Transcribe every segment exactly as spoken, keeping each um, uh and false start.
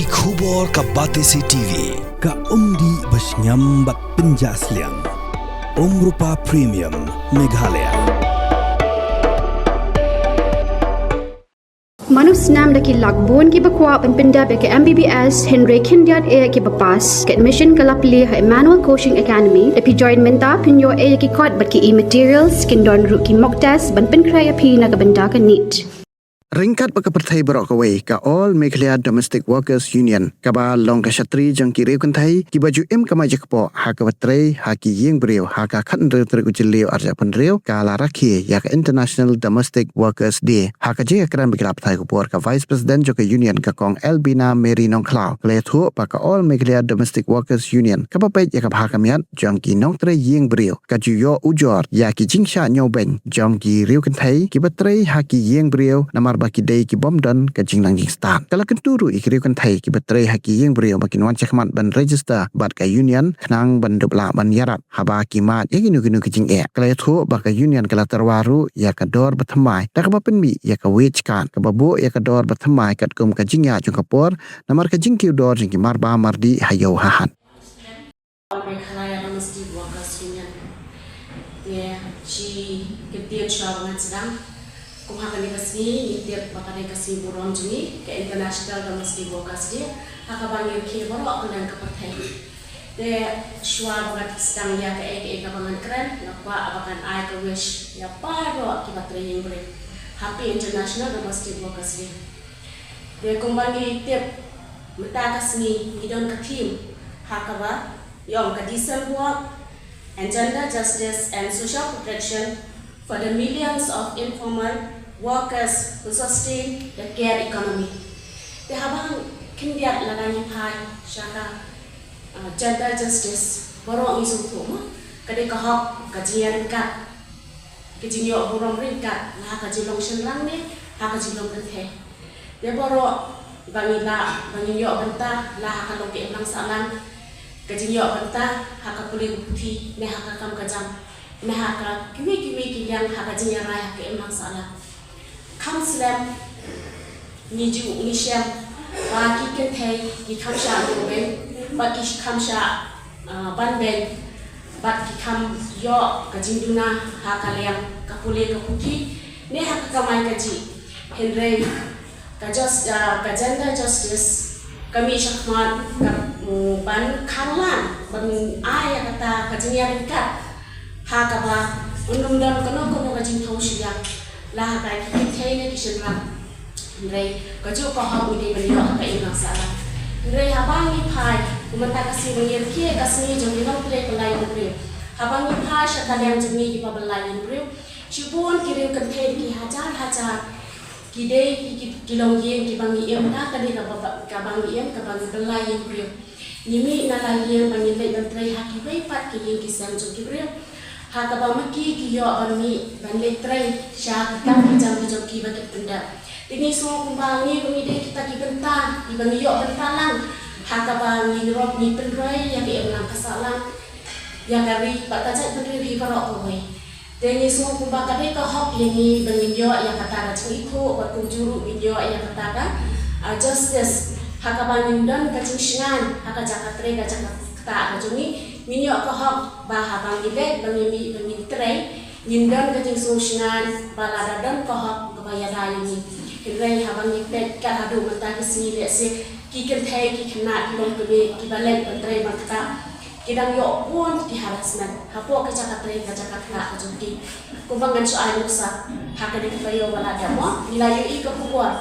Ki khubor ka Batesi T V, ka umdih ba shngiam bad pynjah sliang. Umrupa Premium, Meghalaya. Mano snam da ki lak bun kiba kwah ban pyndep ïa ka M B B S, hynrei khyndiat eh kiba pass. Ka admission ka la plie ha Emmanuel Coaching Academy. Da phi join mynta phin ïoh eh ïa ki kot bad ki e-materials, kin don ruh ki mock test ban pynkhreh ïa phi na ka bynta ka NEET. Ryngkat bad ka pyrthei baroh kawei, ka All Meghalaya Domestic Workers Union, kaba long ka shatri jong ki riew kynthei kiba ju im kamai jakpoh ha kaba trei ha ki ïing briew, ha ka khathynriew tarik u Jylliew arhajar arphew hynriew, ka la rakhe ïa ka International Domestic Workers Day. Ha ka jingïakren bad ki lad pathai khubor, ka Vice President jong ka Union, ka Kong Elbina Mary Nongkhlaw, ka la ïathuh ba ka All Meghalaya Domestic Workers Union kaba peit ïa ka bha ka miat jong ki nongtrei ïing briew ka ju ïoh ujor ïa ki jingshah ñiewbeiñ jong ki riew kynthei kiba trei ha ki ïing briew, namar ba ki dei ki bym don ka jingnang jingstad. Ka la kyntu ruh ïa ki riew kynthei kiba trei ha ki ïing briew ba kin wan shakhmat ban register bad ka Union khnang ban dup lah ban ïarap haba ki mad ïa kino kino ki jingeh. Ka la ïathuh ba ka Union ka la tyrwa ruh ïa ka dor ba thymmai da kaba pynmih ïa ka wage cut, kaba buh ïa ka dor ba thymmai katkum ka jingïaid jong ka por, namar ka jingkiew dor jong ki marba mardih ha ïew ha hat. Meghalaya Domestic Workers Union. Te shi kyntien shuwa ba ngan sdang. Kum ha kane ka sngi ngi tip ba ka dei ka sngi burom jong ngi, ka International Domestic Workers Day, ha kaba ngi rkhie baroh kylleng ka pyrthei. Te shuwa ba ngan sdang ïa kaei kaei kaba ngan kren, nga kwah ba ngan ai ka wish ïa baroh kiba trei ïing briew. Happy International Domestic Workers Day. Te kumba ngi tip, mynta ka sngi ngi don ka theme ha kaba ïong ka decent work and gender justice and social protection for the millions of informal workers who sustain the care economy. Te haba khyndiat lada ngi phai sha ka, uh, gender justice, baroh ngi sngewthuh mo, ka dei ka hok, ka jingïaryngkat, ka jingïoh burom ryngkat, la ha ka jinglong shynrang ne ha ka jinglong kynthei. Te baroh ba ngi lah, ba ngin ïoh bynta la ha ka long ka imlang sahlang, ka jingïoh bynta ha ka pule ka puthi ne ha ka kam ka jam, ne ha ka kiwei kiwei ki liang ha ka jingïarai ha ka imlang sahlang. Kham slem ngi ju ngi shem ba ki kynthei ki kham shah ïoh beiñ, ba ki kham shah, ah, ban beiñ, bad ki kham ïoh ka jingduna ha ka liang ka pule ka puthi ne ha ka kamai kajih. Hynrei ka just, ah, ka gender justice ka mih shakhmat ka, mm, ban khanglad, ban ai ïa kata ka jingïaryngkat ha kaba un ym don kano kano ka jingthew shiliang la ha ka ki kynthei ne ki shynrang. Hynrei kajuh ka hok ngi dei ban ïoh ha ka imlang sahlang. Hynrei haba ngi phai, kumta ka sngi ba ngi rkhie ka sngi jong ki nongtrei pynlait ïing briew, haba ngi phai sha ka liang jong ngi kiba pynlait ïing briew, shibun ki riew kynthei ki hajar hajar ki dei ki, ki, ki longïing kiba ngi im, ka dei kaba, kaba ngi im, kaba ngi pynlait ïing briew. Ngi mih na la ïing ba ngin leit ban trei ha kiwei pat ki ïing ki sem jong ki briew, ha kaba ma ki ki ïoh ban mih ban leit trei sha ki kam ki jam ki jong ki ba ki pyndep. Te ngi sngew kumba ngi ba ngi dei kita ki bynta, kiba ngi ïoh bynta lang ha kaba ngi ruh ngi pynroi ïa ka imlang ka sahlang, ïa ka ri bad ka jaitbynriew hi baroh kawei. Te ngi sngew kumba ka dei ka hok ïa ngi ba ngin ïoh ïa kata ka jingithuh bad kumjuh ruh ngin ïoh ïa kata ka, ah, justice, ha kaba ngin don ka jingshngaiñ ha ka jaka trei ka jaka ktah ka jong ngi. Ngin ïoh ka hok ba haba ngi leit ba ngi mih ba ngin trei, ngin don ka jingsngewshngaiñ ba lada don ka hok kaba ïada ïa ngi. Hynrei haba ngi peit kat haduh mynta ka sngi lehse ki kynthei ki khynnah ki longkmie kiba leit ban trei ban ktah, ki dang ïoh bun ki harassment hapoh ka jaka trei ka jaka ktah ka jong ki. Kumba ngan shu ai nuksa ha kane ka taïew ba la dep mo, ngi la ïohi ka khubor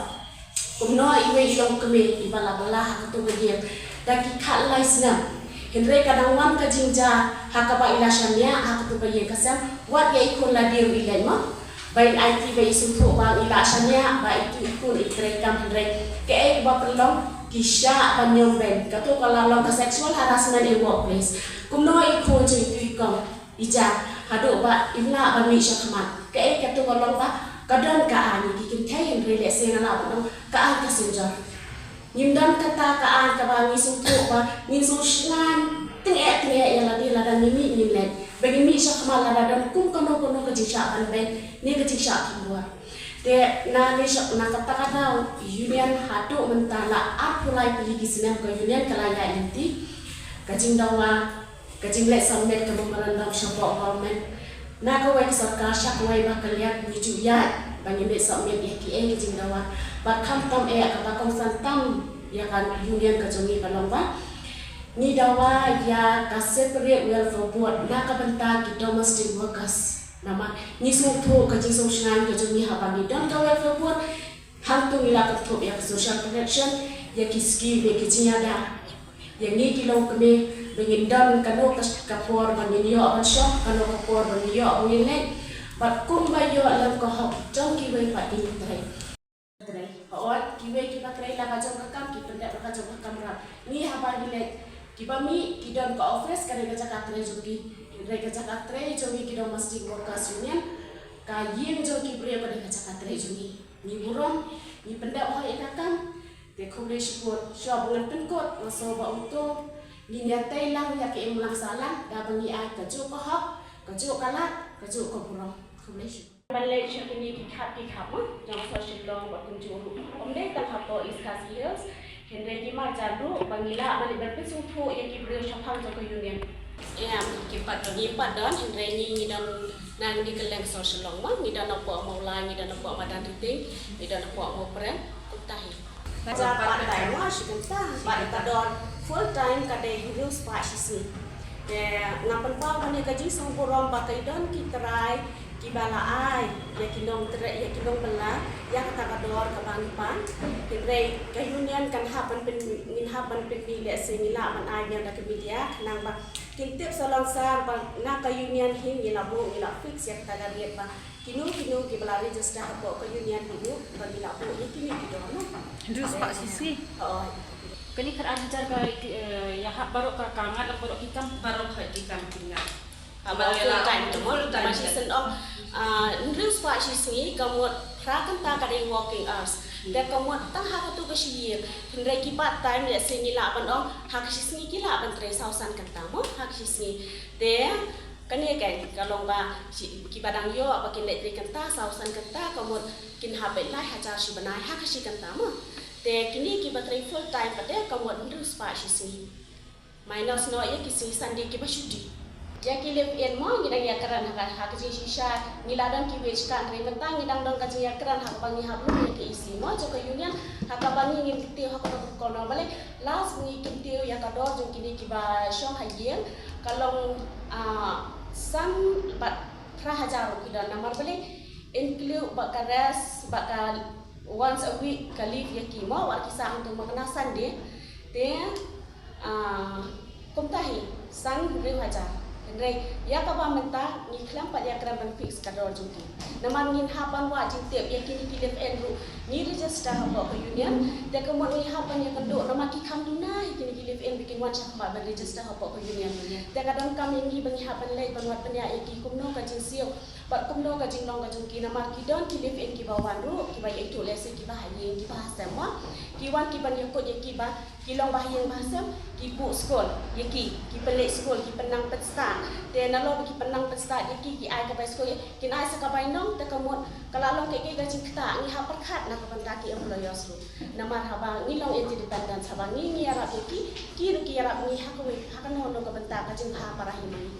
kumno iwei i longkmie iba la bylla ha kato ka ïing da ki khatlai snem. Hynrei ka dang wan ka jingjia ha kaba i la shaniah ha kato ka ïing ka sem, wat ïa i khun la diew i leit mo. Ba in aiti ba i sngewthuh ba i la shaniah ba itu i khun i trei kam, hynrei kaei kaba pynlong, ki shah ban ñiewbeiñ, kato ka la long ka sexual harassment in workplace. Kumno i khun jong itu i kong i jia haduh ba im lah ban mih shakhmat? Kaei kato ka long ba ka don ka aiñ ïa ki kynthei, hynrei lehse nga lah ban ong ka aiñ ka synjor. Ngim don kata ka aiñ kaba ngi sngewthuh ba ngin sngewshngaiñ tyngeh tyngeh ïa lade lada ngi mih ngin leit, ba ngin mih shakhmat lada don kum kano kano ka jingshah ban beiñ ne ka jingshah kham bor. Te na ne shok na kata ka daw union haduh mynta la arphew lai tylli ki snem ka union ka la ïaid lynti. Ka jingdawa, ka jingleh submit ka memorandum shapoh government na kawei ka sorkar sha kawei ba ka liat ngi ju ïaid ba ngin leh submit ïa kiei ka jingdawa. Bad khamtam eh kaba kongsan tam ïa ka union ka jong ngi ka long ba ngi dawa ïa ka separate welfare board na ka bynta ki domestic workers. Namar ngi sngewthuh ka jingsngewsynei ka jong ngi haba ngi don ka welfare board. Hangto ngi la kynthup ïa ka social protection, ïa ki scheme, ïa ki jingïada. Ïa ngi ki longkmie ba ngin don kano ka, ka por ba ngin ïoh ban shong, kano ka por ba ngin ïoh ban ngin leit. Bad kumba ïoh lem ka hok jong kiwei pat ki trei. Trei. Hooid, kiwei kiba trei la ka jong ka kam, ki pyndep la ka jong ka kamram. Ngi haba ngi leit, kiba mih ki don ka office, ka dei ka jaka trei jong ki. Hynrei ka jaka trei jong ngi ki domestic workers union, ka ïing jong ki briew ka dei ka jaka trei jong ngi. Ngi burom, ngi pyndep hoi ïa ka kam. Te khublei shibun, shuwa ba ngan pynkut, nga sngew ba uto ngin ïatei lang ïa ka imlang sahlang, da ba ngi ai kajuh ka hok, kajuh ka lad, kajuh ka burom. Khublei shibun. Ban leit sha kine ki khap ki khap ma jong ka sor Shillong bad kumjuh ruh. Ym dei tang hapoh East Khasi Hills, hynrei ki marjan ruh ba ngi lah ban leit ban pynsngewthuh ïa ki briew shaphang jong ka union. Em, kim pat don, ngim pat don, hynrei ngi, ngi don na kane ka liang sor Shillong ma, ngi don hapoh Mawlai, ngi don hapoh Madanrting, ngi don hapoh Mawprem, kumta hi. Ka jia part time ma shi kynta, bad ka don full time ka dei hynriew spah shi sngi. Te nga pynpaw kane ka jingsngewburom ba ka don ki trai kiba la ai ïa ki nongtrei, ïa ki nongbylla ïa kata ka dor kaba ngi pan. Hynrei ka union kan hap ban pyn, ngin hap ban pynmih lehse ngi lah ban ai biang da ka media khnang ba kin tip sa long sar ba na ka union hi ngi la buh, ngi la fix ïa kata ka rate ba kino kino kiba la register hapoh ka union hi ruh ba ngi la buh ïa kine ki dor, no? Hynriew spah shi sngi. Oh. Kane khat ar hajar ka, eh, ïahap baroh ka, ka ngat lang baroh ki kam. Baroh ka ki kam ki ngat. Haba full time tu, full time. Haba shisien ong, ah, hynriew spah shi sngi ka mut phra kynta ka dei working hours. Te ka mut tang ha katu ka shi ïing. Hynrei ki part time lehse ngi lah ban ong ha ka shi sngi ki lah ban trei saw san kynta mo ha ka shi sngi. Te kane ka, ka long ba shi, kiba dang ïoh ba kin leit trei kynta saw san kynta ka mut kin hap beit lai hajar shi bnai ha ka shi kynta mo. Te kine kiba trei full time pat te ka mut hynriew spah shi sngi. Minus noh ïa ki sngi Sunday kiba shuti. Ïa ki live in mo ngi dang ïakren ha ka, ha ka jingshisha ngi la don ki wage cut, hynrei mynta ngi dang don ka jingïakren ha kaba ngi hap lum ïa ka E C mo jong ka union ha kaba ngi ngin kyntiew ha kaba kor kor. Balei last ngi kyntiew ïa ka dor jong kine kiba shong ha ïing ka long, ah, san bad phra hajar ruh ki don. Namar balei include bad ka rest bad ka once a week ka leave ïa ki mo, wat ki sah hangto ma kane Sunday. Te, ah, kumta hi san hynriew hajar. Hynrei ïa kaba mynta ngi khlem pat ïakren ban fix ka dor jong ki. Namar ngin hap ban wad jingtip ïa kine ki live in ruh ngi register hapoh ka union. Te ka mut ngi hap ban ïakynduh namar ki kham duna hi kine ki live in ba kin wan shakhmat ban register hapoh ka union. Te ka donkam ïa ngi ba ngi hap ban leit ban wad pynïaid ïa ki kumno ka jingsiew bad kumno ka jinglong ka jong ki. Namar ki don ki live in kiba wan ruh kiba ïaid tuh lehse kiba ha ïing kiba ha sem mo. Ki wan ki ban ïakut ïa kiba ki long ba ha ïing ba ha sem, ki buh skul ïa ki, ki pynleit skul, ki pynnang pynstad. Te nalor ba ki pynnang pynstad ïa ki, ki ai ka bai skul ïa ki, kin ai sa ka bai nong, te ka mut ka la long kaei kaei ka jingktah. Ngi hap pyrkhat na ka bynta ki employers ruh. Namar haba ngi long interdependent, haba ngi, ngi ïarap ïa ki, ki ruh ki ïarap ngi ha kawei, ha kano kano ka bynta ka jingbha para hima ngi.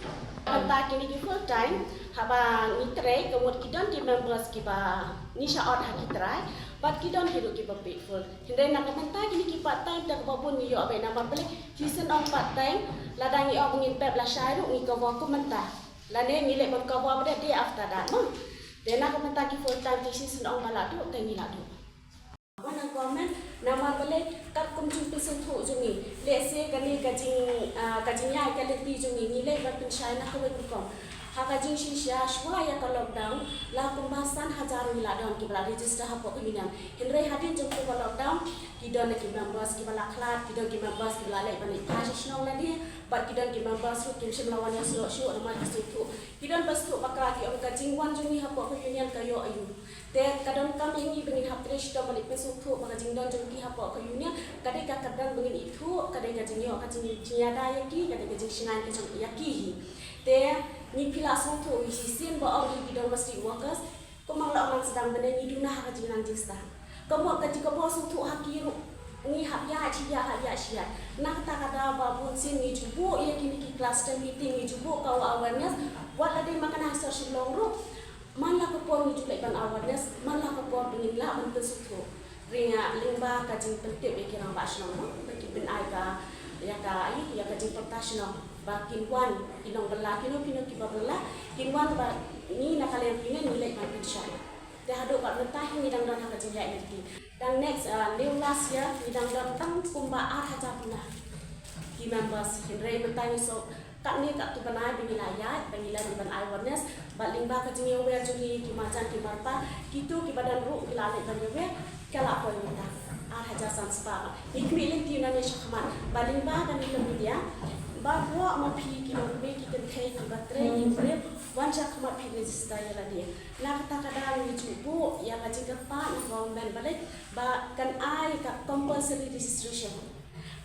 Bynta kine ki full time haba ngi trei ka mut ki don ki members kiba ngi shah ot ha ki trai bad ki don ki ruh kiba paid full. Hynrei na ka bynta kine ki part time te kaba bun ngi ïoh beit namar balei shisien ong part time lada ngi ong ba ngin pep lashai ruh ngi cover kum mynta. Lane ngi leh ban cover ba dei day after that mo. Te na ka bynta ki full time te shisien ong ba la duh te ngi la duh. Wan na government namar balei katkum jingpynsngewthuh jong ngi. Lehse kane ka jing, ah, ka jingïaid ka lynti jong ngi ngi leh ban pynshai na kawei ka rukom. Ha ka jingshisha shuwa ïa ka lockdown la kumba san hajar ngi la don kiba la register hapoh ka union. Hynrei hadien jong ka lockdown ki don ki members kiba la khlad, ki don ki members kiba la leit ban leit phai sha shnong lade, bad ki don ki members ruh kim shym la wan ïasnoh shuh namar ki sngewthuh. Ki don ba sngewthuh bakla ki ong ka jingwan jong ngi hapoh ka union ka ïoh aïu. Te ka donkam ïa ngi ba ngin hap trei shitom ban ïa pynsngewthuh ba ka jingdon jong ki hapoh ka union ka dei ka kyrdan ba ngin ithuh, ka dei ka jingïoh ka jing, jingïada ïa ki, ka dei ka jingshngaiñ ka jong ïa ki hi. Te ngi phi la sngewthuh hi shisien ba ong hi ki domestic workers Kumba la ong sdang mynne ngi duna ha ka jingnang jingstad. Ka mut ka jingkyrpad sngewthuh ha ki ruh ngi hap ïa shi ïa hap ïa shi ïa. Na kata ka daw ba bun sien ngi ju buh ïa kine ki cluster meeting, ngi ju buh ka awareness. Wat la dei ma ka na ha sor Shillong ruh, man la ka por ngi ju leit ban awareness, man la ka por ba ngin lah ban pynsngewthuh. Ring ah lyngba ka jingpyntip ïa ki rangbah shnong, ba ki pynai ka ïa ka ai ïa ka jingpyrta shnong, ba kin wan ki nongbylla, kino kino kiba bylla, kin wan ba ngi na ka liang phi ngi leit ban pynshai. Te haduh kat mynta hi ngi dang don ha ka jingïaid lynti. Dang next, uh, new last year ngi dang don tang kumba ar hajar pynah ki members. Hynrei mynta ngi shu katne katto katne bnai ba ngi la ïaid, ba ngi la leit ban ai awareness, bad lyngba ka jingïawer jong ngi ki marjan ki marpa, kito kiba don ruh ki la leit ban ïawer, ka la poi mynta ar hajar san spah. Ngi khmih lynti nangne shakhmat, bad lyngba kane ka media, baroh ma phi ki nongkmie ki kynthei kiba trei ki briew, wan shakhmat phi register ïa lade. Na kata ka daw ngi ju buh ïa ka jingkyrpad na ka government ba leit ba kan ai ka compulsory registration.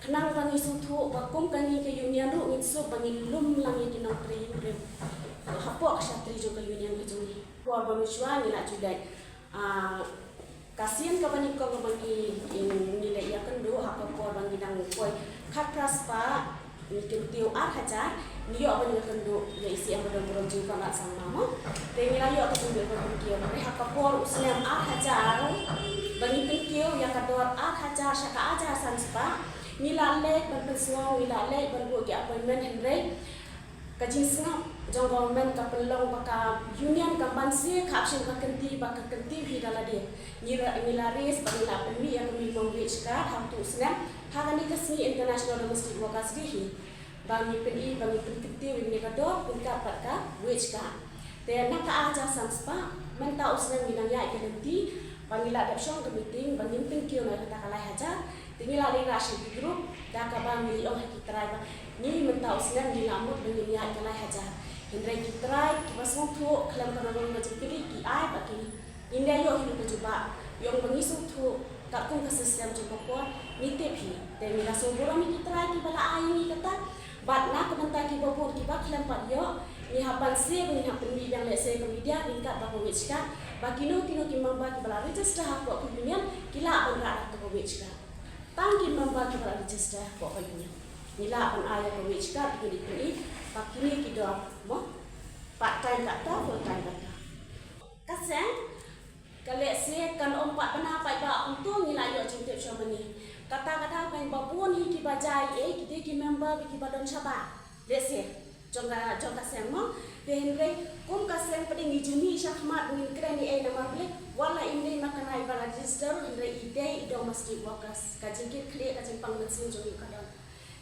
Khnang ba ngi sngewthuh ba kum ka ngi ka union ruh ngin sngewthuh ba ngin lum lang ïa ki nongtrei briew hapoh ka shatri jong ka union ka jong ngi. Por ba mynshwa ngi la ju leit, ah, ka sien kaba nyngkong ba ngi, ngi leit ïakynduh ha ka por ba ngi dang poi khatphra spah, ngi kyntiew ar hajar, ngi ïoh ban ïakynduh ïa i C M ba don burom jong ka Conrad Sangma mo. Te ngi la ïoh ka jingduh ban kyntiew. Hynrei ha ka por u snem ar hajar ba ngi kyntiew ïa ka dor ar hajar sha ka ar hajar san spah, ngi la leit ban pynsngew, ngi la leit ban buh ki appointment, hynrei ka jingsngap jong government ka pynlong ba ka union kam banse khapshin ka kynti ba ka kynti hi da lade. Ngi la, ngi la raise ba ngi la pynmih ïa ka minimum wage cut ha utu u snem. Ha kane ka sngi International Domestic Workers Day hi ba ngi pyni ba ngi pynkyntiew ïa kane ka dor pynkat bad ka wage cut. Te na ka ar hajar san spah mynta u snem ngi nang ïaid ka lynti ba ngi la dep shong ka meeting ba ngin pynkiew na kata ka lai hajar. Te ngi la leit rah sha ki group da kaba ngi la ong ha ki trai ba ngi mynta u snem ngi la mut ba ngin ïaid ka lai hajar. Hynrei ki trai kiba sngewthuh khlem ka nongrim ka jingkylli ki ai ba ki, ngim ïoh hi ruh ka jubab. Ïoh ba ngi sngewthuh katkum ka system jong ka por ngi tip hi. Te ngi la sngewburom ïa ki trai kiba la ai ïa ngi kata. Bad na ka bynta kiba bun kiba khlem pat ïoh, ngi hap banse ba ngin hap pynmih biang lehse ka media ryngkat bad ka wage cut ba kino kino ki member kiba la register hapoh ka union ki lah ban rah da ka wage cut. Tang ki member kiba la register hapoh ka union ngi lah ban ai ïa ka wage cut, ki dei ki, ba kine ki dor mo, part time kata, full time kata. Ka seng ka lehse kan ym pat bna paidbah kumto, ngi la ïoh jingtip sha mane. Kata ka daw kan ba bun hi kiba jai, eh, ki dei ki member ba kiba don shabar, lehse jong ka, jong ka seng mo. Te hynrei kum ka seng pat ngi ju mih shakhmat ba ngin kren ïa ei, namar balei? Wat la im dei ma kane ba register, hynrei i dei i domestic workers. Ka jingkitkhlieh, ka jingpang mynsiem jong ngi ka don.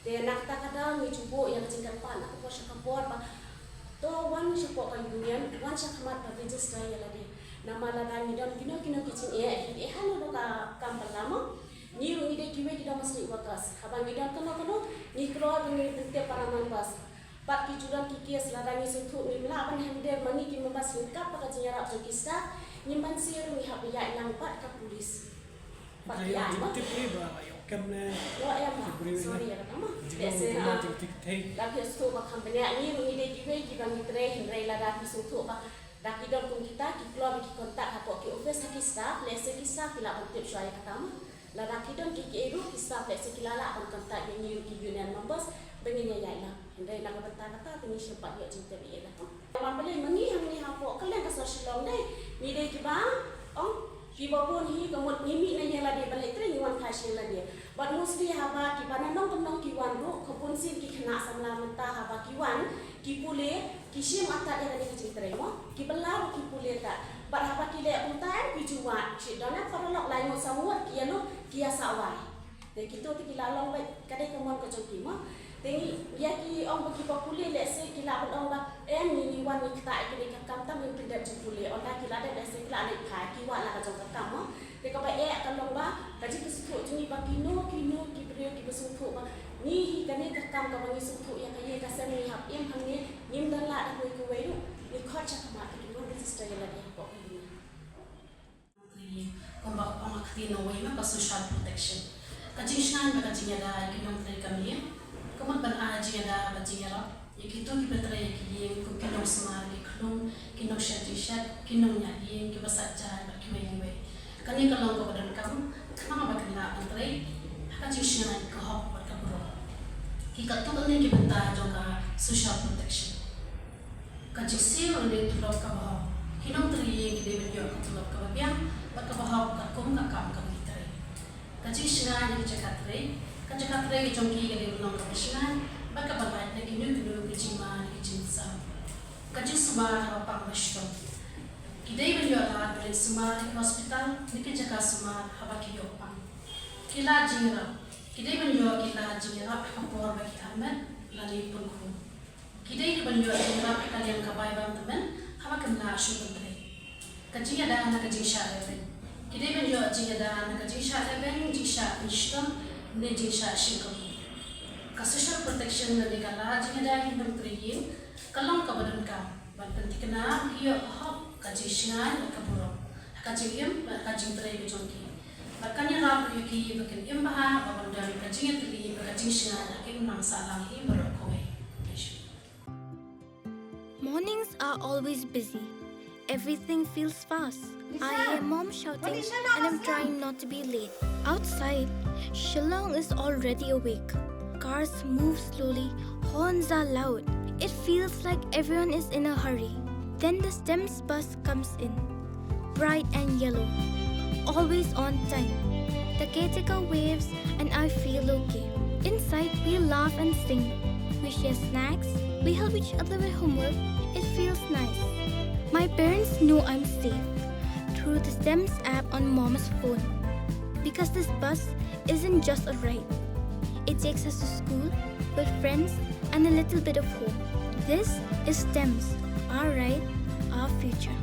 Te na kata ka daw ngi ju buh ïa ka jingkyrpad na ka por sha ka por ba to wan shapoh ka union, wan shakhmat ba register ïa lade. Namar lada ngi don kino kino ki jingeh, eh, eh, hano ruh ka kam pynlong mo. Ngi ruh ngi dei kiwei ki domestic workers. Haba ngi don kano kano, ngi kloi ba ngin pyntip para members. Pat ki ju don ki case, lada ngi sngewthuh ngim lah ban handle ma ngi ki members ryngkat bad ka jingïarap jong ki staff, ngim banse ruh ngi hap ïaid lang bad ka police. Pat ki ai mo. Tip hi ba ïoh kem ne. Ïoh kem mo. Sorry ïa kata mo. Jingmut jingmut jingtip thei. Lada phi sngewthuh ba kham bniah, ngi ruh ngi dei kiwei kiba ngi trei, hynrei lada phi sngewthuh ba da ki don kum kita ki kloi ba ki contact hapoh ki office ha ki staff, lehse ki staff ki lah ban tip shuwa ïa kata mo. Lada ki don ki kiei ruh ki staff lehse ki la lah ban contact ïa ngi ruh ki union members ba ngin ïa ïaid lang. Hynrei na ka bynta kata te ngi shym pat ïoh jingtip ïa la. Namar balei ma ngi hangne hapoh kylleng ka sor Shillong dei ngi dei kiba ong kiba bun hi, ka mut ngi mih na ïing lade ban leit trei, ngi wan phai sha ïing lade. Bad mostly haba kiba na nongkyndong ki wan ruh, ka bun sien ki khynnah samla mynta haba ki wan ki pule, ki shim atat ïa kane ka jingtrei mo, ki bylla ruh ki pule tad. Bad haba ki leh kumta em ki ju wad, shi don em paralok, lai ngut saw ngut ki ïa lut ki ïa sah wai. Te kito te ki la long beit ka dei ka mon ka jong ki mo. Te ngi ïa ki ong ba kiba pule lehse ki lah ban ong ba em ngi, ngi wan ngi ktah ïa kane ka kam, tang ngim pyndep jingpule. Ynda ki la dep lehse ki la leit phai, ki wad la ka jong ka kam mo. Te kaba eh ka long ba ka jingpynsngewthuh jong ngi ba kino kino ki briew kiba sngewthuh ba ngi hi kane ka kam kaba ngi sngewthuh ïa ka ïing ka sem ngi hap im hangne, ngim don lad da kawei kawei ruh, ngi khot sha khmat ba kin wan register ïa lade hapoh ka ïing. Kumba ka ong ha ka ktien nongwei mo, ka social protection. Ka jingshngaiñ bad ka jingïada ïa ki nongtrei kam ïing. Ka mut ban ai jingïada bad jingïarap Ïa kito kiba trei ïa ki ïing kum ki nongsumar, ki khynnah, ki nongshad jingshat, ki nongñiah ïing, kiba sah jaiñ bad kiwei kiwei. Kane ka long kaba donkam khnang ba kin lah ban trei ha ka jingshngaiñ, ka hok bad ka burom. Ki katto katne ki bynta jong ka social protection. Ka jingsiew ne tulop kaba hok. Ki nongtrei ïing ki dei ban ïoh ka tulop kaba biang bad kaba hok katkum ka kam kaba ki trei. Ka jingshngaiñ ha ka jaka trei. Ka jaka trei ka jong ki ka dei ban long kaba shngaiñ bad kaba lait na kino kino ki jingma ne ki jingtsaw. Ka jingsumar haba pang ba shitom. Ki dei ban ïoh lad ban leit sumar ha ki hospital ne ki jaka sumar haba ki ïoh pang. Ki lad jingïarap. Ki dei ban ïoh ki lad jingïarap ha ka por ba ki armet lane pynkhum. Ki dei ban ïoh jingïarap ha ka liang ka bai bam tymmen haba kim lah shuh ban trei. Ka jingïada na ka jingshah lehbeiñ. Ki dei ban ïoh jingïada na ka jingshah lehbeiñ, jingshah pynshitom ne jingshah shim kabu. Ka social protection lane ka lad jingïada ïa ki nongtrei ïing ka long kaba donkam ban pynthikna ba ki ïoh ka hok, ka jingshngaiñ bad ka burom ha ka jingim bad ha ka jingtrei ka jong ki. Bad kan ïarap ruh ïa ki ba kin im bha bad ban don ka jingïatylli bad ka jingshngaiñ ha ka imlang sahlang hi baroh kawei. Khublei shibun. Mornings are always busy. Everything feels fast. I hear mom shouting and I'm trying not to be late. Outside, Shillong is already awake. Cars move slowly, horns are loud. It feels like everyone is in a hurry. Then the STEMS bus comes in. Bright and yellow. Always on time. The caretaker waves and I feel okay. Inside, we laugh and sing. We share snacks. We help each other with homework. It feels nice. My parents know I'm safe through the STEMS app on mom's phone. Because this bus isn't just a ride, it takes us to school, with friends, and a little bit of hope. This is STEMS, our ride, our future.